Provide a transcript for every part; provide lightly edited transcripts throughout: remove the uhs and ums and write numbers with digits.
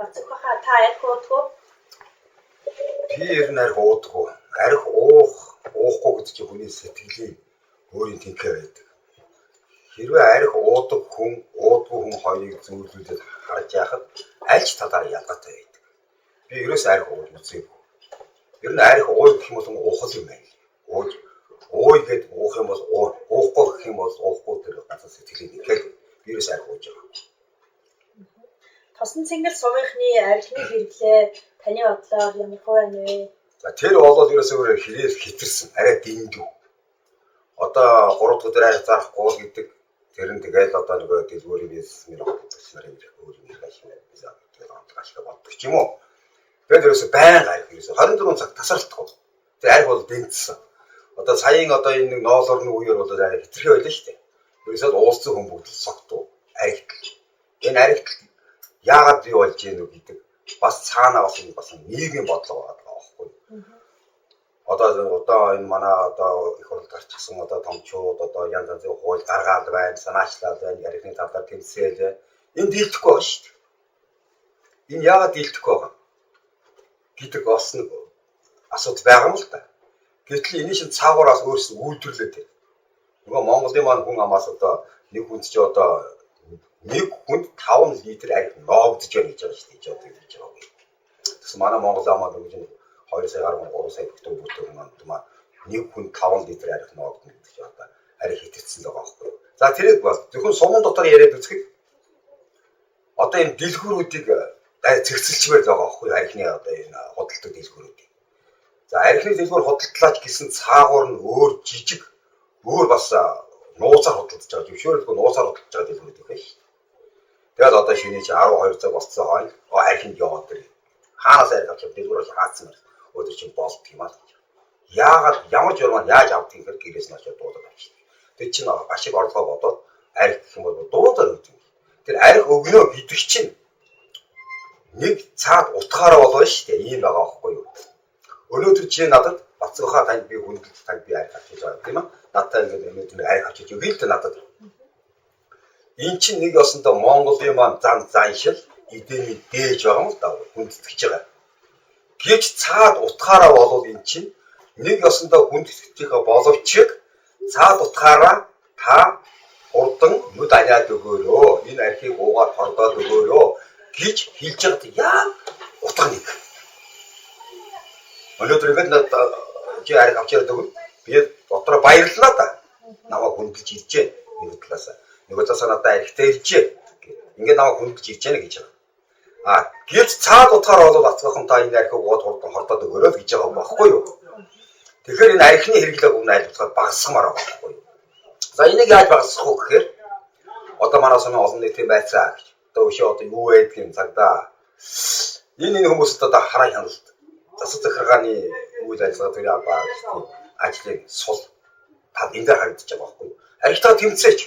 Бацхаа та арх уудгүй? Би ер нь арх уудгүй. Арх уух, уухгүй гэдэг чинь хүний сэтгэлийн өөрийн тэнхээ байдаг. Хэрвээ арх уудаг хүн, уудгүй хүн хоёрыг зүйрлүүлээд харж яхад аль ч талаар ялгаатай байдаг. Би ерөөс арх ууж үзээгүй. Ер нь арх ууя гэх юм бол уухал юм байна. Ууж ууя гэд уух юм бол уу, уухгүй гэх юм бол уухгүй, тэр ганцхан сэтгэлийн нэгэл би ерөөс арх ууж байгаа. Тосон цэнгэл сумынхны архины хэрэглээ таны бодлоор ямар хөө байна вэ? За, тэр болоод ерөөсөө өөр хэрэгэл хэтэрсэн. Арай дэндүү. Одоо 3 дахь өдөр арх зарахгүй гэдэг тэр нь тэгэл одоо нөгөө дэлгүүрийн бизнесмен худалдагч нарын өөр юм хэрэг ашиг тэгэл онцгой ашиг боддог ч юм уу. Тэгээд ерөөсөө байнга арх ерөөсөө 24 цаг тасралтгүй. Тэр арх бол дэнцсэн. Одоо саяын одоо энэ нэг ноолорны үеэр бол арх хэтэрхий байлаа шүү дээ. Ерөөсөө уулзсан хүн бүгд согтуу архитл. Энэ архитл яагаад бий болж гэнэ үү гэдэг бас цаанаа бас энэ бас нийгмийн бодлого байгаа байхгүй. Одоо энэ манай одоо их хурл гарчихсан одоо томчууд одоо янз янзын хууль гаргаал байна, санаачлал байна, архины талаар тэмцээл байна. Энэ дийлдэхгүй байгаа шүү дээ. Энэ яагаад дийлдэхгүй байгаа гэдэг бас нэг асуудал байгаа юм л да. Гэтэл энэ чинь цаагуураас өөрсдөө үйлдвэрлээд байна. Нөгөө Монголын маань хүн амаас одоо нэг хүнд чи одоо нэг хүнд 5 литр арх ноогдож байна гэж байгаа шүү дээ. Одоо гэж байгаа. Тэгсэн манай Монгол амаа нөгөө 2 сая гаруй 3 сая бүтэн бүтэн хүн амд маань нэг хүнд 5 литр арх ноогдно гэдэг чинь одоо арх хэтэрсэн л байгаа байхгүй юу. За, тэрийг бол зөвхөн суман дотор яриад үзэхэд одоо энэ дэлгүүрүүдийг цэгцэлчмээр байгаа байхгүй юу. Архины одоо энэ худалдаг дэлгүүрүүдийг. За, архины дэлгүүр худалдлаач гэсэн цаагуур нь өөр жижиг өөр бас нууцаар худалдаж байгаа, зөвшөөрлгүй нууцаар худалдаж байгаа дэлгүүрүүд их байна шүү дээ. Тэгэл одоо шиний чи 12 цаг болцсон хойно архинд яваад тэр хаанаас арх авч дэлгүүр бол хаацсан байна. Өдөр чинь болдго юм аа гэж. Яагаад ямар журмаар яаж авдгийг гэхээр гэрээс нь очиод дуудаад авчихдаг. Тэр чинь ашиг орлогоо бодоод арх гэх юм бол дуудаад өгдөг. Тэр арх өгнө гэдэг чинь нэг цаад утгаараа болоо шүү дээ. Ийм байгаа байхгүй юу? Өнөөдөр чи надад Бацгахаа танд би хүндэлт танд би арх авчиж байгаа тийм ээ. Надтай ингээд өнөөдөр арх авчиж өгье л дээ надад. Эн чинь нэг ёсондоо Монголын маань зан заншил эдэний дээж байгаа юм л да, хүндэтгэж байгаа. Гэвч цаад утгаараа болвол эн чинь нэг ёсондоо хүндэтгэжийнхээ боловч цаад утгаараа та хурдан нүд аниад өгөөрөө, энэ архийг уугаад хордоод өгөөрөө гэж хэлж байгаад яг утга нэг. Өнөөдөр ингээд чи арх авчираад өгнө. Би дотроо баярлалаа да. Намайг хүндэлж иржээ нэг талаас. Нөгөө талаасаа надад архитай иржээ. Ингээд намайг хүндэлж ирж яана гэж байгаа. А гэвч цаад утгаар бол ацгахан та энэ архийг уугаад хурдан хордоод өгөөрэй л гэж байгаа байхгүй юу? Тэгэхээр энэ архины хэрэглээг өмнө аль болохоор багасгамаар байгаа байхгүй юу? За, энийг яаж багасгах вэ гэхээр одоо манай сумын олон нийтийн байцаа гэж. Одоо өшөө одоо юу байдгийг цагдаа энэ хүмүүст одоо хараа хяналт засаг захиргааны үйл ажиллагаа төрийн албаа ажлын сул тал энэ дээр харагдаж байгаа байхгүй юу? Архитаа тэмцээч.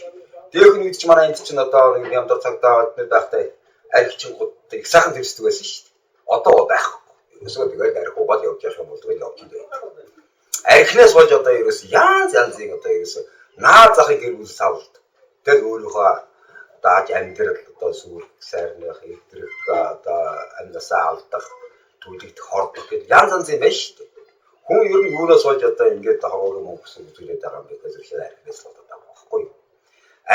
Дээрх нь үед чи манай энд чинь одоо нэг ямдар цагдаа бид байхдаа архичингууд их сайхан тэмцдэг байсан шүү дээ. Одоо байхгүй. Ерөөсөө тэгэл арх угаал явж явах юм бол тэгэл явж байдаг. Архинаас болж одоо ерөөс янз янзын одоо ерөөсөө наад захын гэр бүл савлт. Тэгэл өөрийнхөө одоо аж амьдрал одоо сүрх сайрных эвдрэх одоо амьдасаа алдах түлэгдэх хордох гэдэг янз янзын байна шүү дээ. Хүн ер нь юунаас болж одоо ингээд ховоогийн мөнгө гэсэн үзүүлээд байгаа юм бэ гэхээр архинаас л болоод байгаа байхгүй юу?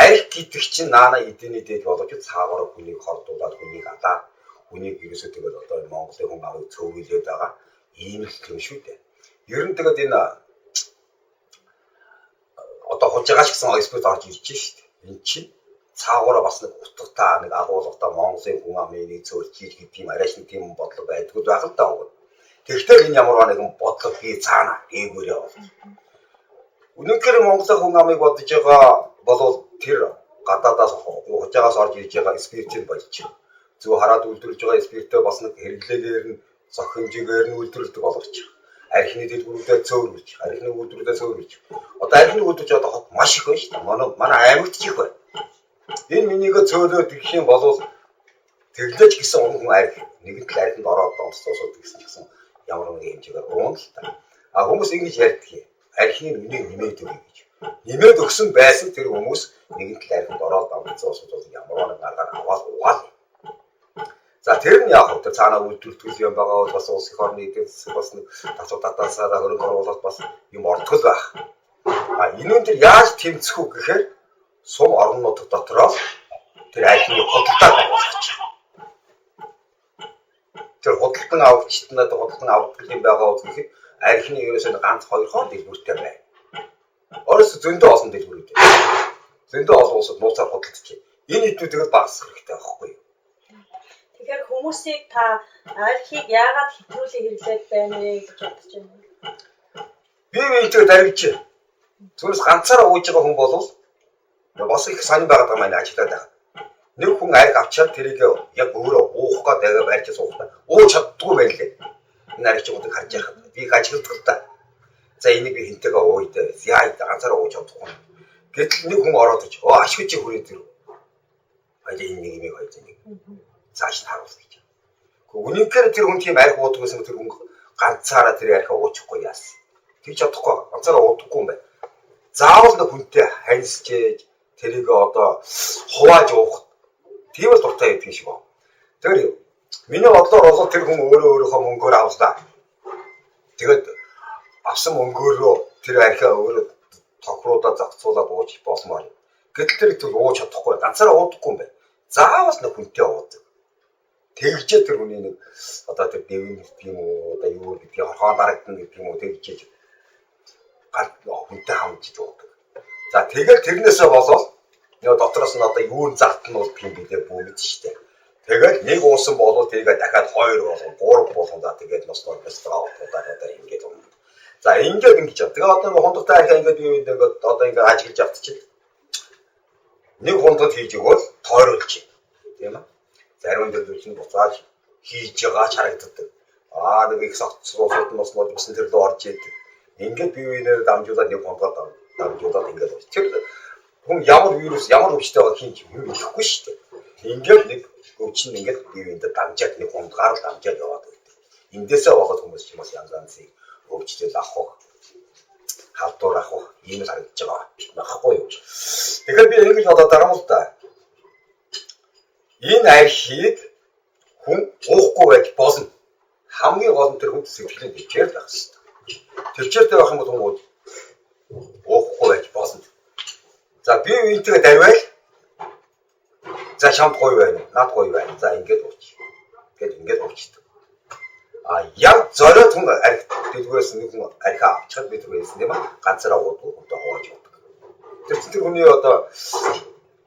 Арх гэдэг чинь наана эдийн дээд боловч цаагаараа хүнийг хордуулаад хүнийг алаад хүнийг ерөөсөө тэгэл одоо Монголын хүн амыг цөөвлөд байгаа ийм л юм шүү дээ. Ер нь тэгээд энэ одоо хужаагаа ч гэсэн спирт орж ирж шүү дээ. Энэ чинь цаагаараа бас нэг утгатай нэг агуулгатай Монголын хүн амын нэг цөөлчиж гэдэг юм арайч нэг тийм бодлого байдгүй байх л даа. Тэгэхдээ энэ ямар нэгэн бодлого бий цаана дээгүүрээ бол. Үнэхээр Монголын хүн амыг бодож байгаа болвол тэр гадаадаас хужаагаас орж ирж байгаа спиртийг болж зөв хараад үйлдвэрлэж байгаа спиртээ бас нэг хэрэглээгээр нь зох хэмжээгээр нь үйлдвэрлэдэг боловч архины дэлгүүрүүдээ цөөрүүлж, архины үйлдвэрүүдээ цөөрүүлж. Одоо архины үйлдвэрж одоо хот маш их байна шүү дээ. Манай аймагт ч их байна. Энэ минийгээ цөөлөөд гэх юм бол тэглэж гэсэн уран хүн арх нэгэн тал архинд ороод донцсоосоод гэсэн ч гэсэн ямар нэгэн хэмжээгээр уун л та. А хүмүүс ингэж ярьдаг юм. Архины үнийг нэмээд өгье гэж. Нэмээд өгсөн байсан тэр хүмүүс нэгэн тал архинд ороод донцсоосоод бол ямар нэгэн аргаар аваад угаал. За тэр нь яг тэр цаанаа үйлдвэрлэдэг юм байгаа бол бас улс их орны эдийн засаг бас нэг татвар татаасаа хөрөнгө оруулалт бас юм ордог байх. А энэ дээр яаж тэмцэх үү гэхээр сум орон нутаг дотроос тэр архины худалдаа байгуулах. Тэр худалдан авагчид надад худалдан авдаг юм байгаа үз гэхэд архины ерөөсөө ганц хоёрхон дэлгүүртэй байна. Орос зөндөө олон дэлгүүрүүд байна. Зөндөө олон улсад нууцаар худалдаж байна. Энэ хэдүүдийг багасгах хэрэгтэй байхгүй юу? Тэгэхээр хүмүүсийг та архийг яагаад хэтрүүлэн хэрэглээд байна вэ гэж бодож байна вэ? Би биентэйг даригдж байна. Зүрс ганцаараа ууж байгаа хүн болвол бас их сонин байгаад байгаа маань ажиллаад байгаа. Нэг хүн арх авчаад тэрийг яг өөрөө уух гээд аяга барьж суухдаа ууж чаддгүй байна лээ. Энэ архичуудыг харж байхад би их ажигладаг л да. За энийг би хинтэйгээ ууя дээ. Яа ганцаараа ууж чадахгүй. Гэтэл нэг хүн ороод ич. Оо ашгүй чи хүрээд ирэв. Баяа энэ нэг юм хоёр нэг. Цааш нь харуулна гэж. Гэхдээ үнэнхээр тэр хүн тийм арх уудаг байсан тэр хүн ганцаараа тэр архиа уучихгүй яасан. Тэгж чадахгүй. Ганцаараа уудаггүй юм байна. Заавал нэг хүнтэй харилцаж тэрийг одоо хувааж уух. Тийм л дуртай байдаг юм шиг байна. Тэгэхээр миний бодлоор бол тэр хүн өөрөө өөрийнхөө мөнгөөр авлаа. Тэгээд авсан мөнгөөрөө тэр архиа өөрөө тохируулаад зохицуулаад ууж болмоор. Гэтэл тэр түл ууж чадахгүй. Ганцаараа уудаггүй юм байна. Заавал нэг хүнтэй уудаг. Тэгжээ тэр хүний нэг одоо тэр дэвэн гэдэг юм уу, одоо юу гэдгийг хорхоо дарагдана гэдэг юм уу тэгжээж хүнтэй хамжиж уудаг. За тэгэл тэрнээсээ болоод нөгөө дотроос нь одоо юу залтна бол юм билээ бүү мэд штэ. Тэгэл нэг уусан болвол тэрийг дахиад хоёр болгон, гурав болгон за тэгээд носноор бяцгаа удаад одоо ингээд унна. За ингээд ингэж яа. Тэгээ одоо хундагтай архиа ингээд юу ингээд одоо ингээд ажиглаж автчих. Нэг хундад хийж өгөөл тойруулж. Тийм ээ. Зарим дээр чинь буцааж хийж байгаа ч харагддаг. Аа нэг их согцруулууд нь бас бас тэр рүү орж идэг. Ингээд бие биенээр дамжуулаад нэг хундгаар дамжуулаад ингээд орж. Тэр хүн ямар вирус ямар өвчтэй байгааг хин юм мэдэхгүй шүү дээ. Ингээд нэг өвчин ингээд бие биендээ дамжаад нэг хундгаар л дамжаад яваад байдаг. Эндээсээ болоод хүмүүс ч юм бас янз янзын өвчтөл авах, халдвар авах ийм л харагдаж байгаа байхгүй юу. Тэгэхээр би ингэж бодоод байгаа юм л да. Энэ архийг хүн уухгүй байж болно. Хамгийн гол нь тэр хүн сэтгэлийн төвчээр байх хэрэгтэй. Төвчээртэй байх юм бол хүн уухгүй байж болно. За би үүнтэйгээ дарвал за чамд гоё байна, над гоё байна. За ингээд ууч. Гэт ингээд уучдаг. А яг зориод хүн арх дэлгүүрээс нэг хүн архиа авчихад би түр хэлсэн тийм ээ. Ганцаараа уудгүй хүнтэй хувааж уудаг. Тэр чинь тэр хүний одоо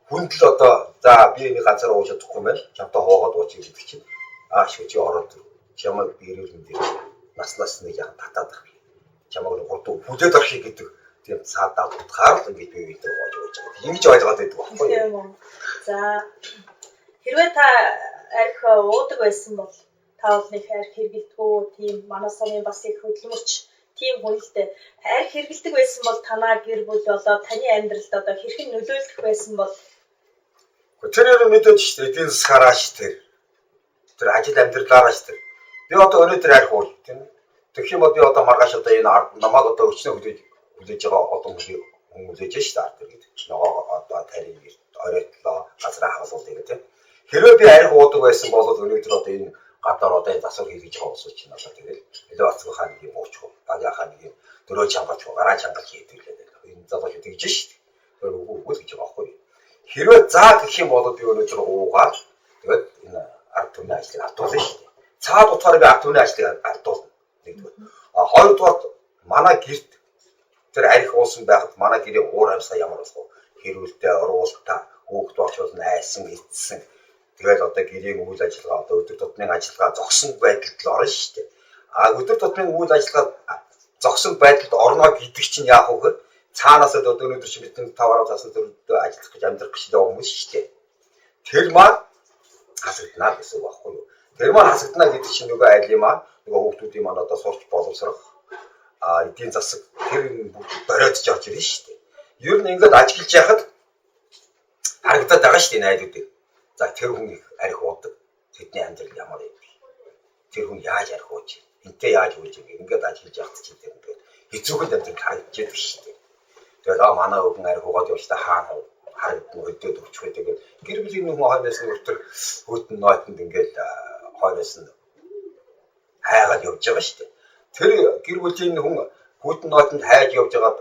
хүндэл одоо за би энийг ганцаараа ууж чадахгүй юм байна. Чамтай хуваагаад уучих гэдэг чинь аа шүү чи ороод чамайг би эрүүл мэндээр наснаас нэг яхан татаад ах. Чамайг нэг хурдан хүлээд авах гэдэг тийм цаадаа утгаар л ингэж би биентэй хувааж ууж байгаа. Ингэж ойлгоод байдаг байхгүй юу? За хэрвээ та арх уудаг байсан бол та бол нэг арх хэрэглэдэггүй тийм манай сумын бас их хөдөлмөрч тийм хүн л дээ. Арх хэрэглэдэг байсан бол танаа гэр бүл болоо таны амьдралд одоо хэрхэн нөлөөлөх байсан бол тэр юм мэдээж шүү дээ. Эдийн засгаараа ш тэр. Тэр ажил амьдралаараа ш тэр. Би одоо өнөөдөр арх ууж тийм ээ. Тэгэх юм бол би одоо маргааш одоо энэ намайг одоо өчнөө хүлээж байгаа олон хүн хүлээж шүү дээ. Тэр гэдэг. Нөгөө одоо тарийн оройтлоо газраа хагалуулъя гэх тийм. Хэрвээ би арх уудаг байсан бол өнөөдөр одоо энэ гадаар одоо энэ засвар хийлгэж байгаа улсууд чинь одоо тэгэл илүү бацгийнхаа нэг юм уучих, багийнхаа нэг юм дөрөө чангалч, гараа чангалч хийдэг лээ. Энэ залуучууд тэгж шүү дээ. Тэр үгүй л гэж байгаа байхгүй юу? Хэрвээ заа гэх юм бол би өнөөдөр уугаад тэгээд энэ ард түмний ажлыг алдуулна шүү дээ. Цаад утгаараа би ард түмний ажлыг алдуулна. Нэгдүгээр. А хоёрдугаар манай гэрт тэр арх уусан байхад манай гэрийн уур амьсгал ямар болох вэ? Хэрүүлтэй, оруулалтаа, хүүхд болчвол найсан, эцсэн. Тэгэл одоо гэрийн үйл ажиллагаа одоо өдөр тутмын ажиллагаа зогсон байдалд л орно шүү дээ. А өдөр тутмын үйл ажиллагаа зогсон байдалд орно гэдэг чинь яах вэ гэхээр цаанаас л одоо өнөөдөр чи бидний таваараа цаасан төрөлдөө ажиллах гэж амьдрах гэж байгаа хүмүүс шүү дээ. Тэр маань хасагдана гэсэн үг байхгүй юу? Тэр маань хасагдана гэдэг чинь нөгөө айлын маань нөгөө хүүхдүүдийн маань одоо сурч боловсрох эдийн засаг тэр бүгд дөрөөдөж орж ирнэ шүү дээ. Ер нь ингээд ажиглаж яхад харагдаад байгаа шүү дээ энэ айлуудыг. За тэр хүн их арх уудаг. Тэдний амьдрал ямар юм бэ? Тэр хүн яаж арх ууж? Энтэй яаж ууж юм бэ? Ингээд ажиглаж яхад чинь тэр ингээд хэцүүхэн амьдрал харагдаж байдаг шүү дээ. Тэгээд аа манай өвгөн арх уугаад явчихлаа хаана Харагдана, хөдөөд өгчих байдаг. Гэр бүлийн хүмүүс хойноос нь өтөр хүйтэн нойтонд ингээл хойноос нь хайгаад явж байгаа шүү дээ. Тэр гэр бүлийн хүн хүйтэн нойтонд хайж явж байгаад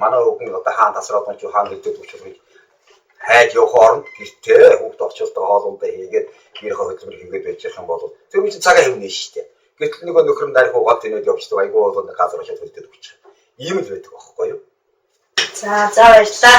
манай өвгөн одоо хаан тасраад байна чи хаан хөдөөд өгчих гэж хайж явах оронд гэртээ хүүхд орчуулдаг хоолундаа хийгээд гэрийнхээ хөдөлмөр хийгээд байж юм бол тэр чинь цагаа хэвнэ шүү дээ. Гэтэл нөгөө нөхөр нь дарих угаал тэнэд явчихдаг. Айгуу бол нэг газар очиад хөдөөд өгчих. Ийм л байдаг байхгүй юу? За, за баярлалаа.